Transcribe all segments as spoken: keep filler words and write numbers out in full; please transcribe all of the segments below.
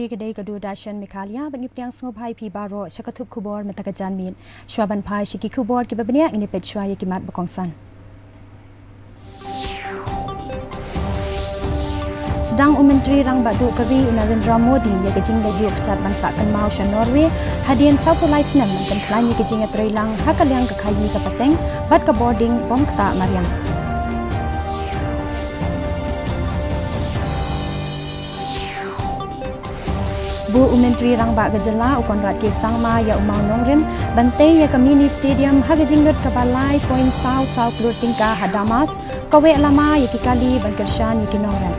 Ka dei ka Doordarshan Meghalaya, bad ngi pdiang sngewbha ïa phi baroh sha ka thup khubor mynta ka janmiet. Shuwa ban phai sha ki khubor kiba bniah, ngin ïa peit shuwa ïa ki mat ba kongsan. Sdang u Myntri Rangbah Duh ka ri u Narendra Modi ïa ka jingleit ïuh kjat ban sah kynmaw sha Norway hadien sawphew lai snem ban pynkhlaiñ ïa ka jingïatreilang ha ka liang ka khaïi ka pateng bad ka bording bym ktah mariang. Buh u Myntri Rangbah ka jylla u Conrad K Sangma ïa u mawnongrim ban tei ïa ka mini stadium ha ka jinglut kaba lai point saw saw klur tyngka ha Damas, kaweh lama ïa ki kali ban kyrshan ïa ki nongrep.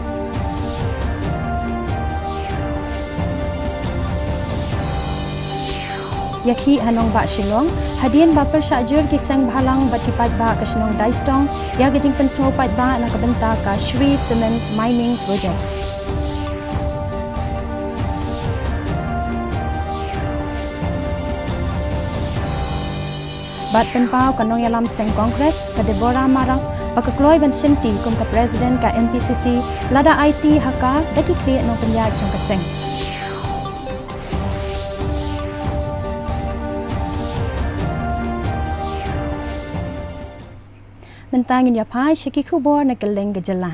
Ïakhih ha nongbah Shillong, hadien ba pyrshah jur ki seng bhalang bad ki paidbah ka shnong Daistong ïa ka jingpynsngew paidbah na ka bynta ka Shree Cement Mining Project. Bad pynpaw ka nongïalam seng Congress ka Deborah Marak ba ka kloi ban shimti kum ka President ka M P C C lada aiti ha ka da ki khlieh nongpynïaid jong ka seng. Mynta ngin ïa phai sha ki khubor na kylleng ka jylla.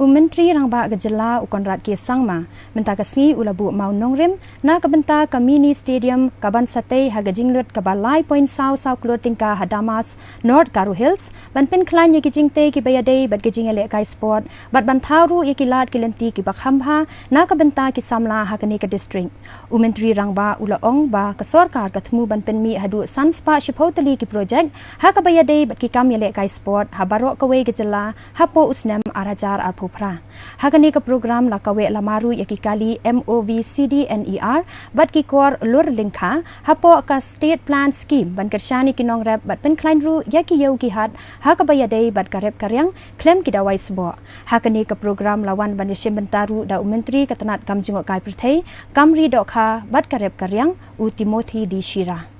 U Myntri Rangbah ka jylla u Conrad K Sangma mynta ka sngi u la buh mawnongrim na ka bynta ka mini stadium kaban sa tei ha ka jinglut kaba lai point saw saw klur tyngka ha Damas, North Garo Hills, ban pynkhlaiñ ïa ki jingtei kiba ïadei bad ka jingïalehkai sport bad ban thaw ruh ïa ki lad ki lynti kiba kham bha na ka bynta ki samla ha kane ka district. U Myntri Rangbah u la ong ba ka sorkar ka thmu ban pynmih haduh san spah shiphew tylli ki project ha kaba ïadei bad ki kam ïalehkai sport ha baroh kawei ka jylla hapoh u snem ar hajar arphew phra. Ha kane ka program la kaweh lama ruh ïa ki kali M O V C D N E R bad ki kor lur lyngkha hapoh ka State Plan Scheme ban kyrshan ïa ki nongrep bad pynkhlaiñ ruh ïa ki ïew ki hat ha kaba ïadei bad ka rep ka riang khlem ki dawai sboh. Ha kane ka program la wan ban ïashim bynta ruh da u Myntri ka tnat kam jngohkai pyrthei, kam ri dohkha bad ka rep ka riang, u Timothy D Shira.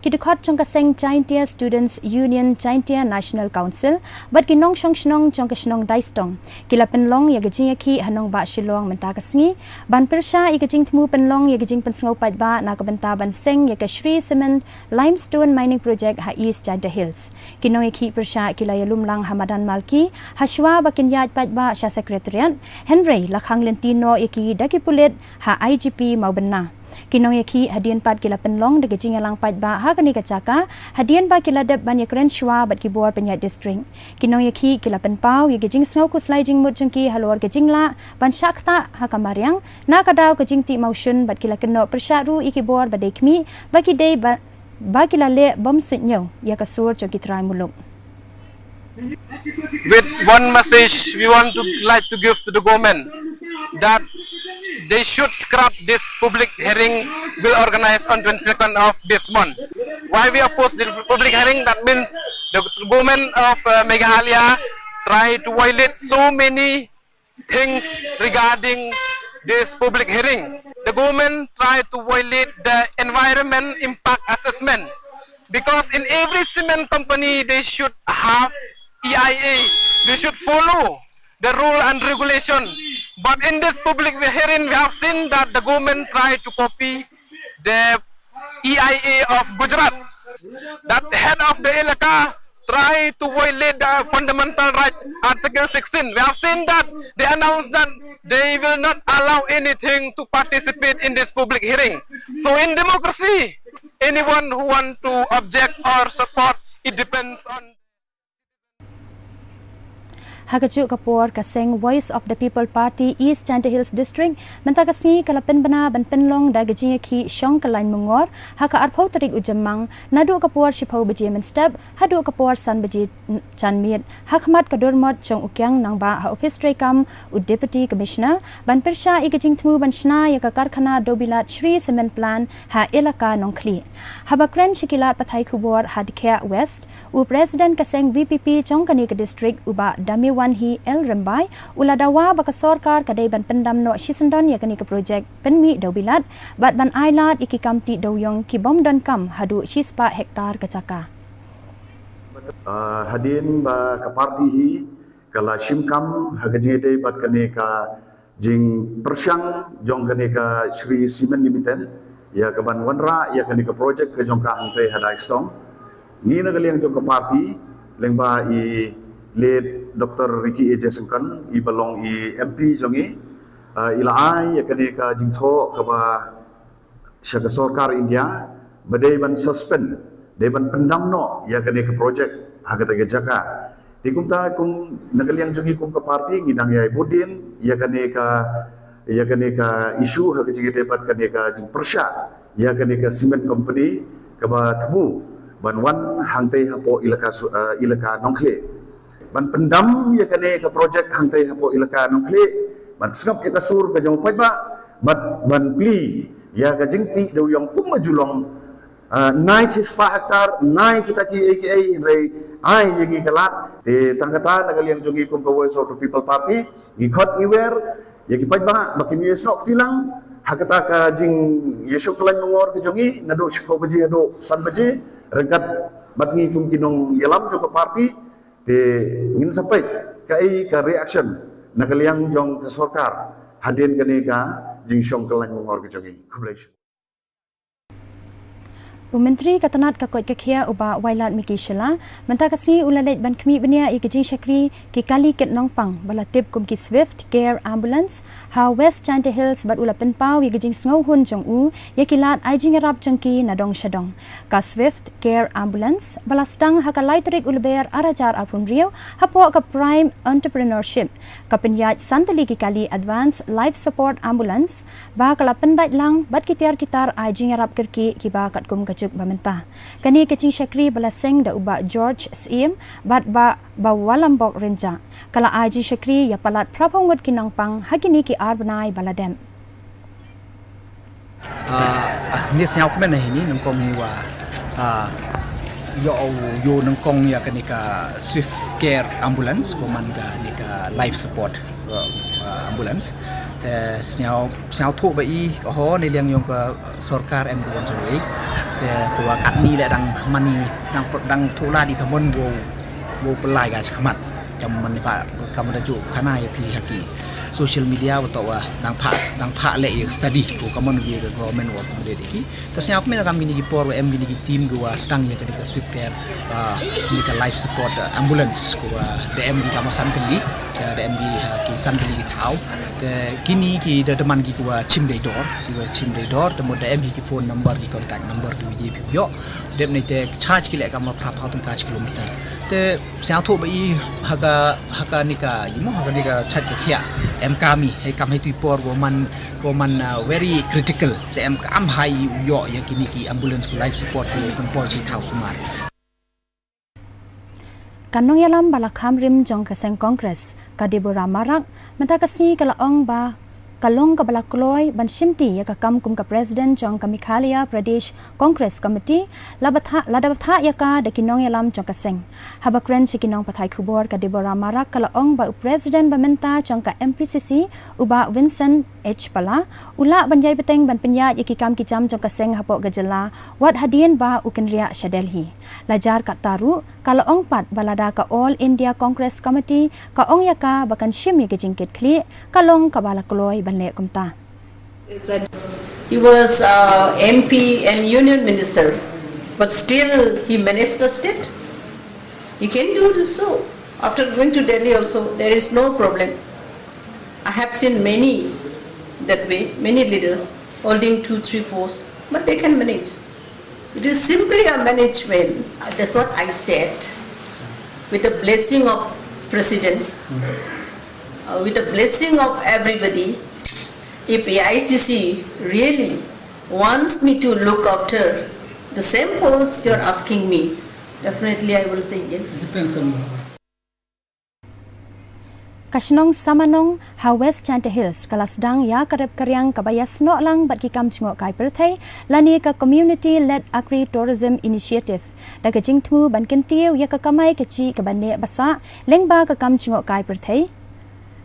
Ki dkhot jong ka seng Jaintia Students Union, Jaintia National Council bad ki nongshong shnong jong ka shnong Daistong ki la pynlong ïa ka jingïakhih ha nongbah Shillong mynta ka sngi ban pyrshah ïa ka jingthmu pynlong ïa ka jingpynsngew paidbah na ka bynta ban seng ïa ka Shree Cement Limestone Mining Project ha East Jaintia Hills. Ki nongïakhih pyrshah ki la ïalum lang ha madan Malki ha shuwa ba kin ïaid paidbah sha Secretariat, hynrei la khang lynti noh ïa ki da ki pulit ha I G P Mawbynna. Ki nongïakhih hadien pat ki la pynlong da ka jingïalang paidbah ha kane ka jaka hadien ba ki la dep ban ïakren shuwa bad ki bor pynïaid district. Ki nongïakhih ki la pynpaw ïa ka jingsngew khuslai jingmut jong ki halor ka jinglah ban shah ktah ha ka mariang na ka daw ka jingtih mawshun bad ki la kynnoh pyrshah ruh ïa ki bor ba dei khmih ba ki dei ba, ba ki la leh bym suidñiew ïa ka sur jong ki trai muluk. With one message we want to like to give to the government that they should scrap this public hearing will organize on twenty-second of this month. Why we oppose the public hearing? That means the government of uh, Meghalaya try to violate so many things regarding this public hearing. The government try to violate the environment impact assessment because in every cement company they should have E I A. They should follow the rule and regulation. But in this public hearing, we have seen that the government try to copy the E I A of Gujarat, that head of the Elaka try to violate the fundamental right, Article sixteen. We have seen that they announced that they will not allow anything to participate in this public hearing. So in democracy, anyone who want to object or support, it depends on Ha kajuh ka por ka seng Voice of the People Party East Jaintia Hills District mynta ka sngi ka la pynbna ban pynlong da ka jingïakhih shong kyllain myngor ha ka arphew tarik u Jymmang naduh ka por shiphew baje mynstep haduh ka por san baje janmiet ha khmat ka dormot jong u kiang nangbah ha ophis treikam u Deputy Commissioner ban pyrshah ïa ka jingthmu ban shna ïa ka karkhana dewbilat Shree Cement Plant ha Elaka Nongkhlieh. Haba kren sha ki lad pathai khubor ha Dkhiah West, u President ka seng V P P jong kane ka district u Bah Damiwa Panhi L Rymbai u la dawa ba ka sorkar ka dei ban pyndam noh shisyndon ïa kane ka projek pynmih dewbilat bad ban ailad ïa ki kam tih dewiong ki bym donkam haduh shispah hektar ka jaka. Uh, hadien ba ka parti hi ka la shim kam ha ka jingïadei bad kane ka jingpyrshang jong kane ka Shree Cement Limited ïa ka ban wanrah ïa kane ka projek ka jong ka hangtei ha Daistong. Ngi na ka liang jong ka parti lyngba i late Doctor Ricky A J Syngkon i ba long i M P jong ngi, uh, i la ai ïa kane ka jingthoh kaba sha ka sorkar India ba dei ban suspend, dei ban pyndam noh ïa kane ka projek ha kata ka jaka. Te kumta kum na ka liang jong ngi kum ka parti ngi dang ïai bud dien ïa kane ka ïa kane ka issue ha ka jingïadei bad kane ka jingpyrshah ïa kane ka cement company kaba thmu ban wan hangtei hapoh ilaka su- uh, ilaka Nongkhlieh. Ban pyndam ïa kane ka projek hangtei hapoh ilaka Nongkhlieh, ban sngap ïa ka sur ka jong u paidbah bad ban plie ïa ka jingtih dewiong kumba ju long, uh, nai shispah hektar, nai kita kiei kiei, hynrei ai ïa ngi ka lad. Te tang kata na ka liang jong ngi kum ka Voice of the People Party ngi khot ngi wer ïa ki paidbah ba kin ïasnoh kti lang ha kata ka jingïashong kyllain mangor ka jong ngi naduh shiphew baje haduh san baje, ryngkat bad ngi kum ki nongïalam jong ka parti. Te ngin sa peit kaei ka reaction na ka liang jong ka sorkar hadien kane ka jingshong kyllain mangor ka jong ngi. Khublei shibun. U Myntri ka tnad ka koit ka khiah u Bah Wailadmiki Shylla mynta ka sngi u la leit ban khmih bniah ïa ki jingshakri ki kali kit nongpang ba la tip kum ki Swift Care Ambulance ha West Jaintia Hills bad u la pynpaw ïa ki jingsngewhun jong u ïa ki lad ai jingïarap jong ki na dong sha dong. Ka Swift Care Ambulance ba la sdang ha ka lai tarik u Lber ar hajar arphew hynriew hapoh ka Prime Entrepreneurship ka pynïaid san tylli ki kali Advanced Life Support Ambulance ba ka la pyndait lang bad ki tiar ki tar ai jingïarap kyrkieh kiba katkum ka juk ba mynta. Kane ka jingshakri ba la seng da u Bah George Syiem bad Bah Bawalambok Rynjah ka la ai jingshakri ïa palat phraphew ngut ki nongpang ha kine ki ar bnai ba la dep. Ah, ngi sngewkmen hi ni nyngkong hi wa, ah, ïoh ïoh nyngkong ïa kane ka Swift Care Ambulance ko man kane ka life support, ah, ah, ambulance. Te sngew sngewthuh ba i ho ne liang ïong ka sorkar em ko jong i. Te ko wa katni le dang mani dang dang thola di kamon wo wo pelai ga chakmat. Kam man ba kam da ju khana ïa phi ha ki social media wa to wa dang pha dang pha le ïa study ko kamon ïa ka government wa kam de ki. Ta sngewkmen kam kini ki por wa em kini ki team ko wa sdang ïa kani ka Swift Care, ah, kini ka life support, ah, ambulance ko wa da em ki kam san tylli, da em ki, ah, ki san tylli ki thaw. Te kini ki da demand ki ko wa chim dei dor, ki wa chim dei dor, te mo da em ki phone number ki contact number ki wa ïa phi ïoh. Dep ne te charge ki le kam wa phraphew tyngka shi kilometer. Te sngewthuh ba i ha ka ha kani ka i mo ha kani ka chait ka khiah em kam i hei kam hei tu i por ko man ko man, ah, very critical te em kam hei ïoh ïa kini ki ambulance ko life support ko pynpoi shi thaw sumar. Ka nongïalam ba la kham rim jong ka seng Congress ka Deborah Marak mynta ka sngi ka la ong ba ka long kaba la kloi ban shimti ïa ka kam kum ka President jong ka Meghalaya Pradesh Congress Committee, la bthah la da bthah ïa ka da ki nongïalam jong ka seng. Haba kren sha ki nongpathai khubor ka Deborah Marak ka la ong ba u President ba mynta jong ka M P C C u Bah Vincent H Pala u lah ban ïai bteng ban pynïaid ïa ki kam ki jam jong ka seng hapoh ka jylla wat hadien ba u kynriah sha Delhi. La jar katta ruh ka la ong pat ba lada ka All India Congress Committee ka ong ïa ka ba kan shim ïa ka jingkitkhlieh ka long kaba la kloi ban leh kumta. He was, uh, M P and Union Minister, but still he managed the state. He can do so. After going to Delhi also, there is no problem. I have seen many that way, many leaders holding two, three, fours, but they can manage. It is simply a management. That's what I said. With the blessing of President, uh, with the blessing of everybody, if A I C C really wants me to look after the same post you're asking me, definitely I will say yes. Depends on Ka shnong Samanong ha West Jaintia Hills ka la sdang ïa ka rep ka riang kaba ïasnoh lang bad ki kam jngohkai pyrthei lane ka Community Led Agri Tourism Initiative da ka jingthmu ban kyntiew ïa ka kamai kajih kaba neh ba sah lyngba ka kam jngohkai pyrthei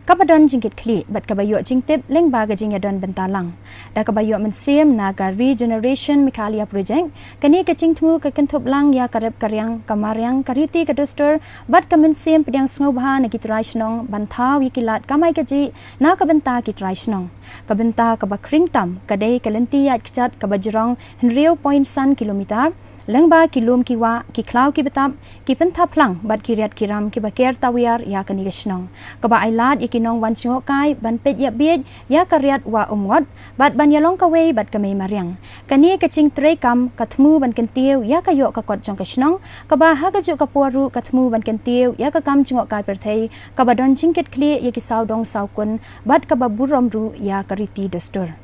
kaba don jingkitkhlieh bad kaba ïoh jingtip lyngba ka jingïadon bynta lang. Da kaba ïoh mynsiem na ka Regeneration Meghalaya Project, kane ka jingthmu ka kynthup lang ïa ka rep ka riang, ka mariang, ka riti ka dustur bad ka mynsiem pdiang sngewbha na ki trai shnong ban thaw ïa ki lad kamai kajih na ka bynta ki trai shnong. Ka bynta kaba khring tam ka dei ka lynti ïaid kjat kaba jrong hynriew point san kilometer lyngba ki lum ki wah, ki khlaw ki btap, ki pynthap phlang bad ki riat ki ram kiba ker tawiar ïa kane ka shnong. Kaba ai lad ïa ki nongwan jngohkai ban peit ïa bieit ïa ka riat Wah Umngot bad ban ïalong kawei bad ka mei mariang. Kane ka jingtreikam ka thmu ban kyntiew ïa ka ïoh ka kot jong ka shnong, kaba ha kajuh ka por ruh ka thmu ban kyntiew ïa ka kam jngohkai pyrthei kaba don jingkitkhlieh ïa ki sawdong sawkun bad kaba burom ruh ïa ka riti dustur.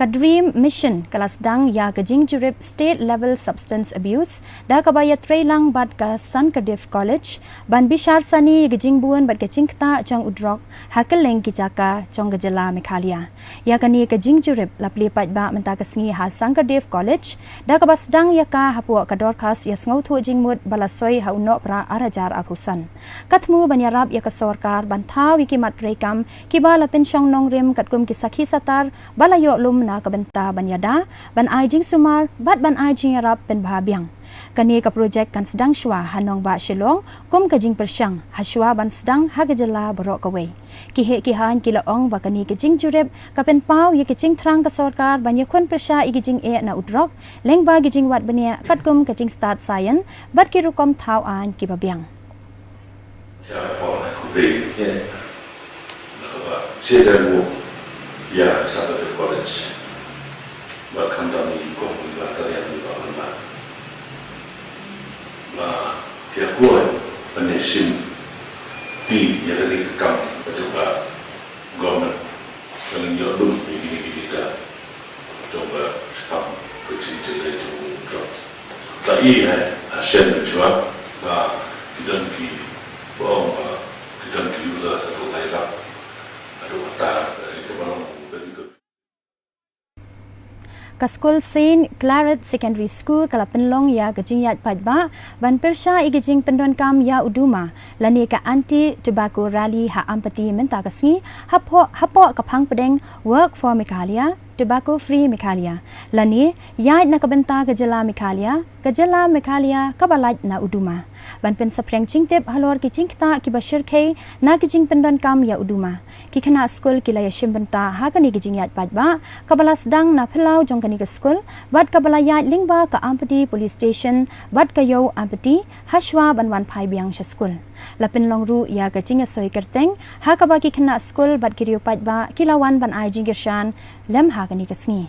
Ka Dream Mission ka la sdang ïa ka jingjurip State Level Substance Abuse da kaba ïatreilang bad ka Sankardev College ban bishar sani ïa ka jingbun bad ka jingktah jong u drok ha kylleng ki jaka jong ka jylla Meghalaya. Ïa kane ka jingjurip la plie paidbah mynta ka sngi ha Sankardev College da kaba sdang ïa ka hapoh ka dorkhas ïasngewthuh jingmut ba la soi ha u Nohprah ar hajar arphew san. Ka thmu ban ïarap ïa ka sorkar ban thaw ïa ki mat treikam kiba la pynshong nongrim katkum ki sakhi satar ba la ïoh lum na ka bynta ban ïada, ban ai jingsumar bad ban ai jingïarap pynbha biang. Kane ka projek kan sdang shuwa ha nongbah Shillong kum ka jingpyrshang ha shuwa ban sdang ha ka jylla baroh kawei. Ki heh ki haiñ ki la ong ba kane ka jingjurip ka pynpaw ïa ka jingthrang ka sorkar ban ïakhun pyrshah ïa ka jingeh na u drok lyngba ka jingwad bniah katkum ka jingstad saian bad ki rukom thaw aiñ kiba biang. Sha por na khublei ne na kaba sha jan bu ïa ka Sabbath College. Bad khamtam i kong i ba tariang i ba ban ba ba ïa kuai ban ïa shim ti ïa kane ka kam ka jong ka government. Kan ïoh dum ïa kine ki data jong ka spam ka jingjaitbynriew jong. Ta i ha ha shen jwa ba ki don ki ba ong ba ki don ki user sa ko lai lak. Aduh kata sa i ka ba long ba di ka Ka skul Saint Claret Secondary School ka la pynlong ïa ka jingïaid paidbah ban pyrshah ïa ka jingpyndonkam ïa u duma lane ka Anti Tobacco Rally ha Ampati mynta ka sngi hapoh hapoh ka phang pdeng Work for Meghalaya, Tobacco Free Meghalaya lane ïaid na ka bynta ka jylla Meghalaya, ka jylla Meghalaya kaba lait na u duma. Ban pynsaphriang jingtip halor ki jingktah kiba shyrkhei na ki jingpyndonkam ïa u duma. Ki khynnah skul ki la ïashim bynta ha kane ka jingïaid paidbah kaba la sdang na phyllaw jong kane ka skul bad kaba la ïaid lyngba ka Ampati Police Station bad ka Ïew Ampati ha shuwa ban wan phai biang sha skul. La pynlong ruh ïa ka jingïasoi kyrteng ha kaba ki khynnah skul bad ki riew paidbah ki la wan ban ai jingkyrshan lem ha kane ka sngi.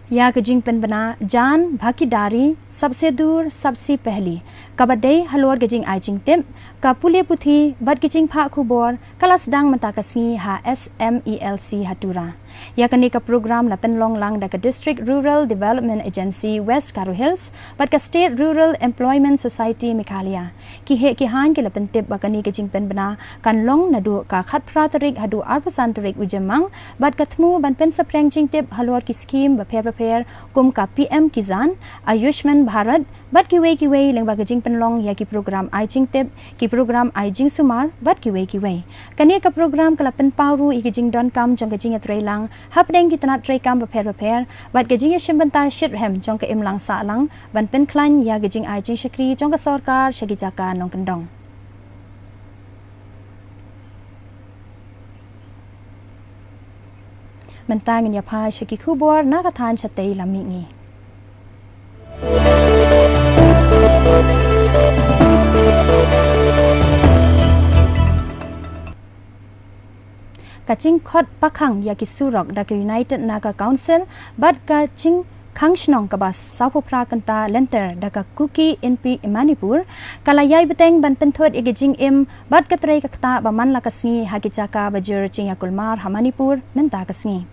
Ïa ka jingpynbna Jaan Bhagidari Sabse Dur Sabse Pehli kaba dei halor ka jingai jingtip, ka pule puthi bad ka jingphah khubor ka la sdang mynta ka sngi ha S M E L C ha Tura. Ïa kane ka program la pynlong lang da ka District Rural Development Agency West Garo Hills bad ka State Rural Employment Society Meghalaya. Ki heh ki haiñ ki la pyntip ba kane ka jingpynbna kan long naduh ka khatphra tarik haduh arphew san tarik u Jymmang bad ka thmu ban pynsaphriang jingtip halor ki skhim bapher bapher kum ka P M Kisan, Ayushman Bharat bad kiwei kiwei lyngba ka jingpynlong ïa ki program ai jingtip, ki program ai jingsumar bad kiwei kiwei. Kane ka program ka la pynpaw ruh ïa ka jingdonkam jong ka jingïatreilang hapdeng ki tnat treikam bapher bapher bad ka jingïashim bynta shitrhem jong ka imlang sahlang ban pynkhlaiñ ïa ka jingai jingshakri jong ka sorkar sha ki jaka nongkyndong. Mynta ngin ïa phai sha ki khubor na ka thaiñ shatei lam mihngi. Ka jingkhot pakhang ïa ki surok da ka United Naga Council bad ka jing khang shnong kaba sawphew phra kynta lynter da ka Kuki Inpi Manipur, ka la ïai bteng ban pynthut ïa ki jingim bad ka trei ka ktah ba man la ka sngi ha ki jaka ba jur jingïakulmar ha Manipur mynta ka sngi.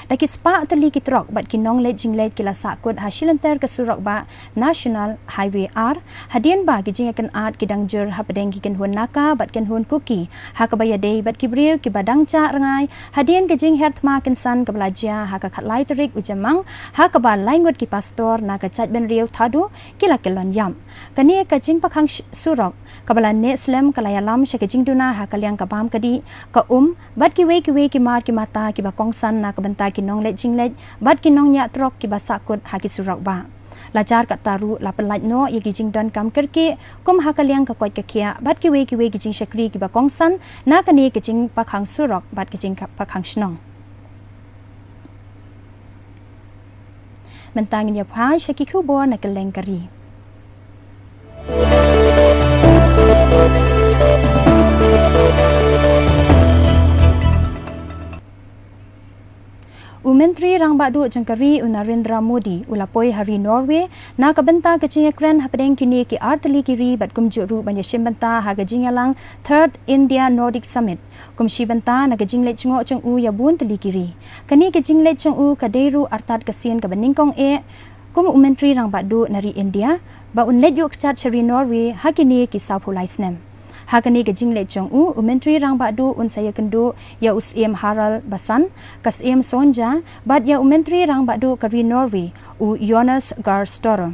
Da ki spah tylli ki trok bad ki nongleit jingleit ki la sahkut ha shilynter ka surok bah National Highway ar, hadien ba ki jingïakynad ki dang jur hapdeng ki kynhun Naka bad kynhun Kuki, ha kaba ïadei bad ki briew kiba dang jah rngai hadien ka jingher thma kynsan kaba la jia ha ka khatlai tarik u Jymmang, ha kaba lai ngut ki pastor na ka jaitbynriew Thadu ki la kyllon ïap. Kane ka jingpakhang sh- surok kaba la neh slem ka la ïalam sha ka jingduna ha ka liang ka bam ka dih, ka um bad kiwei kiwei ki mar ki mata kiba kongsan na ka bynta ki nongleit jingleit bad ki nongñiah trok kiba sahkut ha ki surok bah. La jar katta ruh la pynlait noh ïa ki jingdonkam kyrkieh kum ha ka liang ka koit ka khiah bad kiwei kiwei ki jingshakri kiba kongsan na kane ka jingpakhang surok bad ka jingpakhang shnong. Mynta ngin ïa phai sha ki khubor na kylleng ka ri. U Myntri Rangbah Duh jong ka ri u Narendra Modi u la poi ha ri Norway na ka bynta ka jingïakren hapdeng kine ki artylli ki ri bad kumjuh ruh ban ïashim bynta ha ka jingïalang Third India Nordic Summit. Kum shi bynta na ka jingleit jngoh jong u ïa bun tylli ki ri. Kane ka jingleit jong u ka dei ruh artat ka sien kaba nyngkong eh kum u Myntri Rangbah Duh na ri India ba un leit ïuh kjat sha ri Norway ha kine ki sawphew lai snem. Ha kane ka jingleit jong u, u Myntri Rangbah Duh un sa ïakynduh ïa u Syiem Harald Basan, ka Syiem Sonja bad ïa u Myntri Rangbah Duh ka ri Norway u Jonas Gahr Støre.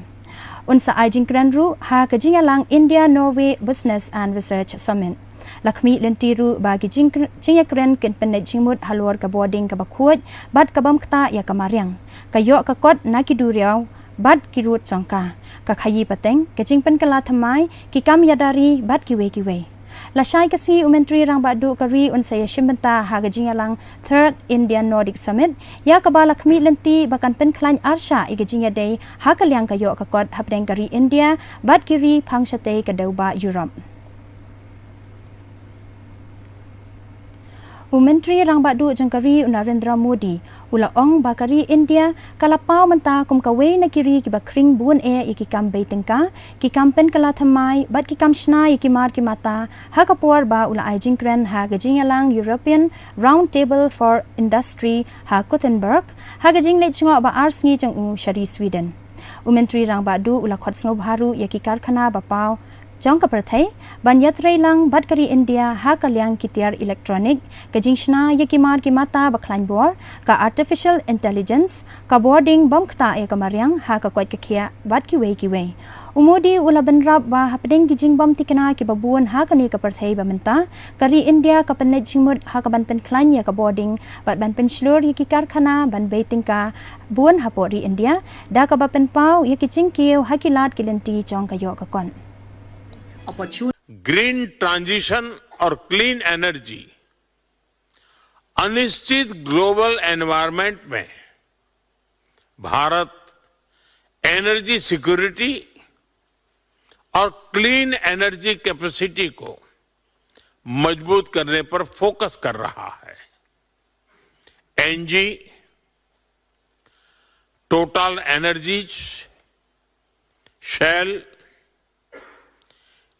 Un sa ai jingkren ruh ha ka jingïalang India Norway Business and Research Summit. La khmih lynti ruh ba ki jingkr- jingïakren kin pynleit jingmut halor ka bording kaba khuid bad ka bym ktah ïa ka mariang, ka ïoh ka kot na ki duriaw bad ki rud jong ka, ka khaïi pateng, ka jingpynkylla thymmai, ki kam ïada ri bad kiwei kiwei. Lashai ka sngi u Myntri Rangbah Duh ka ri un sa ïashim bynta ha ka jingïalang Third Indian Nordic Summit, ïa kaba la khmih lynti ba kan pynkhlaiñ arshah ïa ka jingïadei ha ka liang ka ïoh ka kot hapdeng ka ri India bad ki ri phang shatei ka dewbah Europe. U Myntri Rangbah Duh jong ka ri u Narendra Modi u la ong ba ka ri India ka la paw mynta kum kawei na ki ri kiba khring bun eh ïa ki kam bei tyngka, ki kam pynkylla thymmai bad ki kam shna ïa ki mar ki mata, ha ka por ba u la ai jingkren ha ka jingïalang European Round Table for Industry ha Gothenburg, ha ka jingleit jngoh ba ar sngi jong u sha ri Sweden. U Myntri Rangbah Duh u la khot sngewbha ruh ïa ki karkhana ba paw jong ka pyrthei ban ïatreilang bad ka ri India ha ka liang ki tiar electronic, ka jingshna ïa ki mar ki mata ba khlaiñ bor, ka artificial intelligence, ka bording bym ktah ïa ka mariang ha ka koit ka khiah bad kiwei kiwei. U Modi u la bynrap ba hapdeng ki jingbym thikna kiba bun ha kane ka pyrthei ba mynta, ka ri India ka pynleit jingmut ha kaban pynkhlaiñ ïa ka bording bad ban pynshlur ïa ki karkhana ban bei tyngka bun hapoh ri India, da kaba pynpaw ïa ki jingkiew ha ki lad ki lynti jong ka ïoh ka kot. Green transition और क्लीन एनर्जी। अनिश्चित ग्लोबल एनवायरनमेंट में भारत एनर्जी सिक्योरिटी और क्लीन एनर्जी कैपेसिटी को मजबूत करने पर फोकस कर रहा है। एनजी, टोटल एनर्जीज, शेल,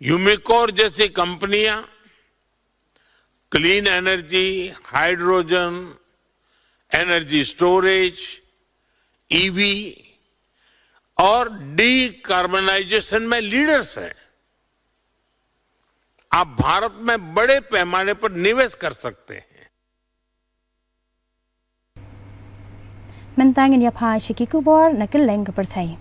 यूमिकोर जैसी कंपनियां क्लीन एनर्जी, हाइड्रोजन, एनर्जी स्टोरेज, ईवी और डीकार्बनाइजेशन में लीडर्स हैं। आप भारत में बड़े पैमाने पर निवेश कर सकते हैं। Mynta ngin ïa phai sha ki khubor na kylleng ka pyrthei.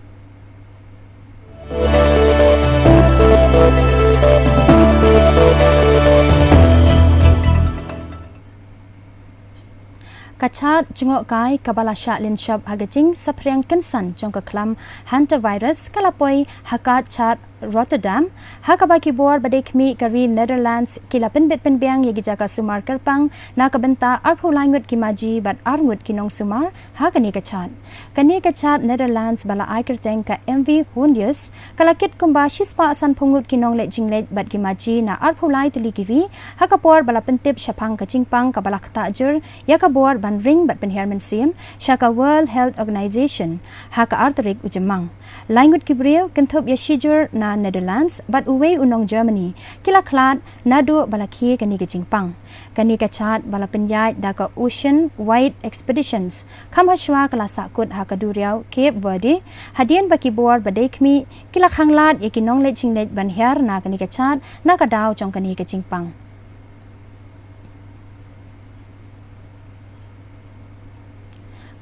Ka chad jngohkai kaba la shah lynshop ha ka jingsaphriang kynsan jong ka khlam hantavirus ka la poi ha ka chad Rotterdam, ha kaba ki bor ba dei khmih ka ri Netherlands ki la pynbit pynbiang ïa ki jaka sumar kyrpang na ka bynta arphew lai ngut ki maji bad ar ngut ki nongsumar ha kane ka chad. Kane ka chad Netherlands ba la ai kyrteng ka M V Hondius ka la kit kumba shispah sanphew ngut ki nongleit jingleit bad ki maji na arphew lai tylli ki ri, ha ka por ba la pyntip shaphang ka jingpang kaba la ktah jur ïa ka bor ban ring bad pynhiar mynsiem sha ka World Health Organization ha ka ar tarik u Jymmang. Lai ngut ki briew, kynthup ïa shijur na Netherlands bad uwei u nong Germany, ki la khlad naduh ba la khie kane ka jingpang. Kane ka chad ba la pynïaid da ka Ocean Wide Expeditions, kham hashwa ka la sahkut ha ka duriaw Cape Verde, hadien ba ki bor ba dei khmih ki la khanglad ïa ki nongleit jingleit ban hiar na kane ka chad na ka daw jong kane ka jingpang.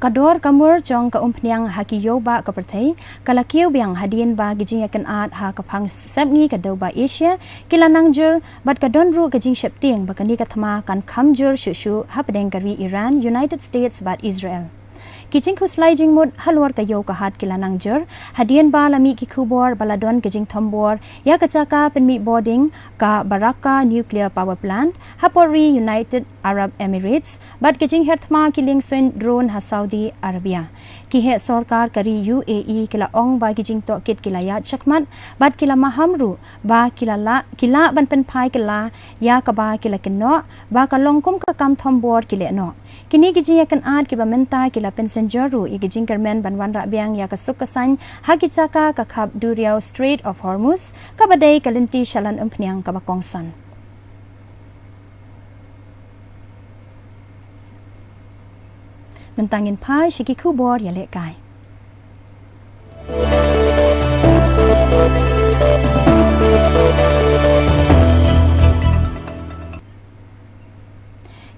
Ka dor ka mur jong ka umphniang ha ki ïew bah ka pyrthei ka la kiew biang hadien ba ki jingïakynad ha ka phang sepngi ka dewbah Asia ki la nang jur, bad ka don ruh ka jingsheptieng ba kane ka thma kan kham jur shuh shuh hapdeng ka ri Iran, United States bad Israel. Ki jingkhuslai jingmut halor ka ïew ka hat ki la nang jur hadien ba la mih ki khubor ba la don ka jingthombor ïa ka jaka pynmih bording ka Barakah Nuclear Power Plant hapoh ri United Arab Emirates, bad ka jinghiar thma ki liengsuiñ drone ha Saudi Arabia. Ki heh sorkar ka ri U A E ki la ong ba ki jingtohkit ki la ïaid shakhmat bad ki la maham ruh ba ki la lah, ki lah ban pynphai kylla ïa kaba ki la kynnoh ba ka long kum ka kam thombor ki leh noh. Kine ki jingïakynad kiba mynta ki la pynsynjor ruh ïa ki jingkyrmen ban wanrah biang ïa ka suk ka saiñ ha ki jaka ka khap duriaw Strait of Hormuz, kaba dei ka lynti shalan umphniang kaba kongsan. Mynta ngin phai sha ki khubor ïalehkai.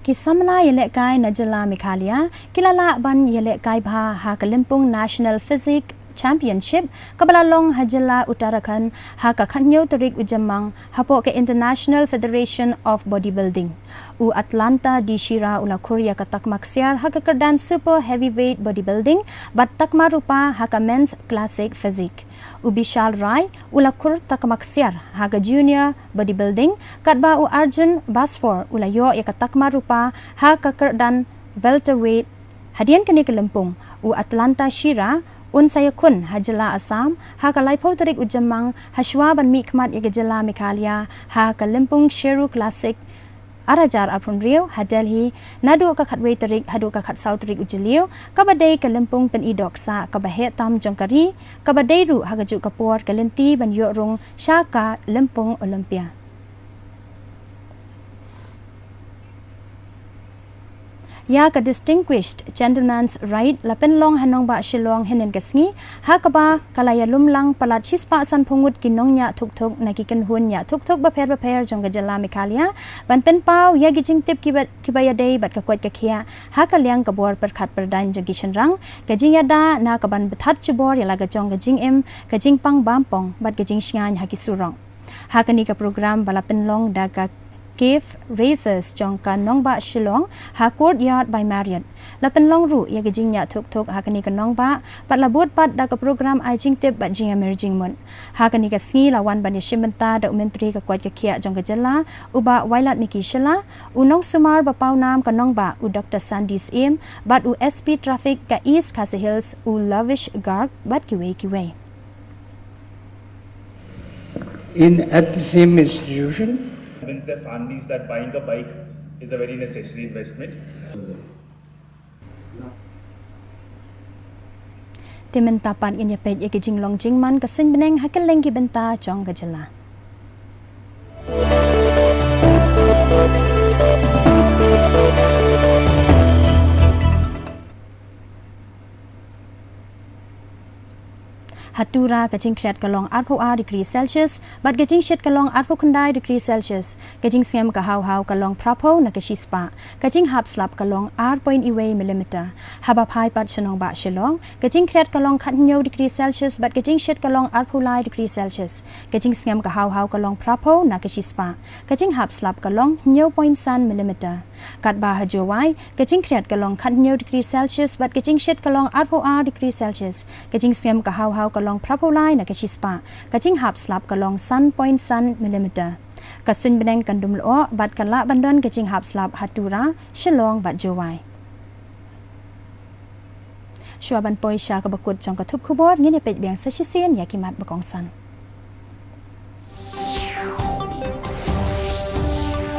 Ki samla ïalehkai na jylla Meghalaya ki la lah ban ïalehkai bha ha ka lympung National Physique Championship kaba la long ha jylla Uttarakhand ha ka khathynñiew tarik u Jymmang hapoh ka International Federation of Bodybuilding. U Atlanta D Shira u la khur ïa ka takma ksiar ha ka kyrdan Super Heavyweight Bodybuilding bad takma rupa ha ka Men's Classic Physique. U Bishal Rai u la khur takma ksiar ha ka Junior Bodybuilding, katba u Arjun Basfor u la ïoh ïa ka takma rupa ha ka kyrdan Welterweight. Hadien kane ka lympung, u Atlanta Shira un sa ïakhun ha jylla Assam ha ka laiphew tarik u Jymmang, hashwa ban mihkhmat ïa ka jylla Meghalaya ha ka lympung Sheru Classic ar hajar arphew hynriew ha Delhi, naduh ka khatwei tarik haduh ka khatsaw tarik u Jylliew, kaba dei ka lympung pyni dohksah kaba heh tam jong ka ri, kaba dei ruh ha kajuh ka por ka lynti ban ïoh rung sha ka lympung Olympia. Ïa ka Distinguished Gentleman's Ride la pynlong ha nongbah Shillong hynnin ka sngi, ha kaba ka la ïalum lang palat shispah sanphew ngut ki nongñiah thuk thuk na ki kynhun ñiah thuk thuk bapher bapher jong ka jylla Meghalaya, ban pynpaw ïa ki jingtip kiba, kiba ïadei bad ka koit ka khiah ha ka liang ka bor pyrkhat pyrdaiñ jong ki shynrang, ka jingïada na ka ban bthad jubor ïa la ka jong ka jingim, ka jingpang bampong bad ka jingshngaiñ ha ki surok. Ha kane ka program ba la pynlong da ka Cave Races jong ka nongbah Shillong ha Courtyard by Marriott, la pynlong ruh ïa ka jingñiah thuk thuk ha kane ka nongbah, bad la bud pat da ka program ai jingtip bad jingïamir jingmut. Ha kane ka sngi la wan ban ïashim bynta da u Myntri ka koit ka khiah jong ka jylla, u Bah Wailadmiki Shylla, u nongsumar ba pawnam ka nongbah, u Doctor Sandy Syiem, bad u S P Traffic ka East Khasi Hills, u Lavish Garg, bad kiwei kiwei. In at the same institution, convince their families that buying a bike is a very necessary investment. Te mynta pat ngin ïa peit ïa ki jinglong jingman ka suiñ bneng ha kylleng ki bynta jong ka jylla. Ha Tura ka jingkhriat ka long arphew ar degree Celsius, bad ka jingshit ka long arphew khyndai degree Celsius, ka jingsngem ka haw haw ka long phraphew na ka shispah, ka jinghap slap ka long ar point wei millimeter. Haba phai pat sha nongbah Shillong, ka jingkhriat ka long khathynñiew degree Celsius, bad ka jingshit ka long arphew lai degree Celsius, ka jingsngem ka haw haw ka long phraphew na ka shispah, ka jinghap slap ka long hynñiew point san millimeter. Katba ha Jowai, ka jingkhriat ka long khathynñiew degree Celsius bad ka jingshit ka long arphew ar degree Celsius. Ka jingsngem ka haw haw ka long phraphew lai na ka shispah. Ka jinghap slap ka long san point san millimeter. Ka suiñ bneng kan dum lyoh bad ka lah ban don ka jinghap slap ha Tura, Shillong bad Jowai. Shuwa ban poi sha kaba kut jong ka thup khubor, ngin ïa peit biang sa shisien ïa ki mat ba kongsan.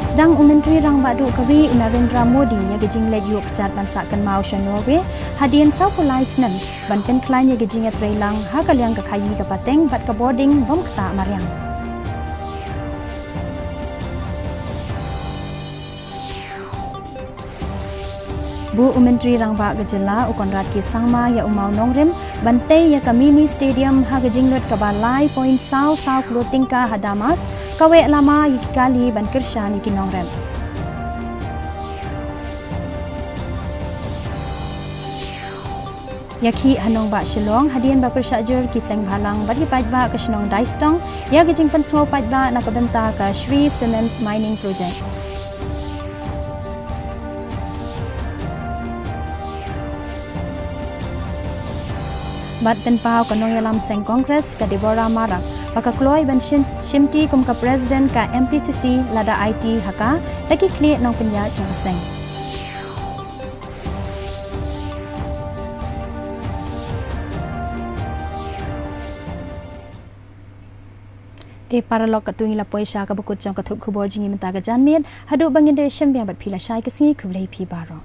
Sdang u Myntri Rangbah Duh ka ri u Narendra Modi ïa ka jingleit ïuh kjat ban sah kynmaw sha Norway hadien sawphew lai snem ban pynkhlaiñ ïa ka jingïatreilang ha ka liang ka khaii ka pateng bad ka bording bym ktah mariang. Buh u Myntri Rangbah ka jylla u Conrad K Sangma ïa u mawnongrim ban tei ïa ka mini stadium ha ka jinglut kaba lai point saw saw klur tyngka ha Damas, kawei lama ïa ki kali ban kyrshan ïa ki nongrep. Ïakhih ha nongbah Shillong hadien ba pyrshah jur ki seng bhalang bad ki paidbah ka shnong Daistong ïa ka jingpynsngew paidbah na ka bynta ka Shree Cement Mining Project. Bad pynpaw ka nongïalam seng Congress ka Deborah Marak ba ka kloi ban shim, shimti kum ka President ka M P C C lada aiti ha ka da ki khlieh nongpynïaid jong ka seng. Te paralok, katto ngi la poi sha kaba kut jong ka thup khubor jong ngi mynta ka janmiet. Haduh ba ngin da shim biang bad phi lashai ka sngi, khublei phi baroh.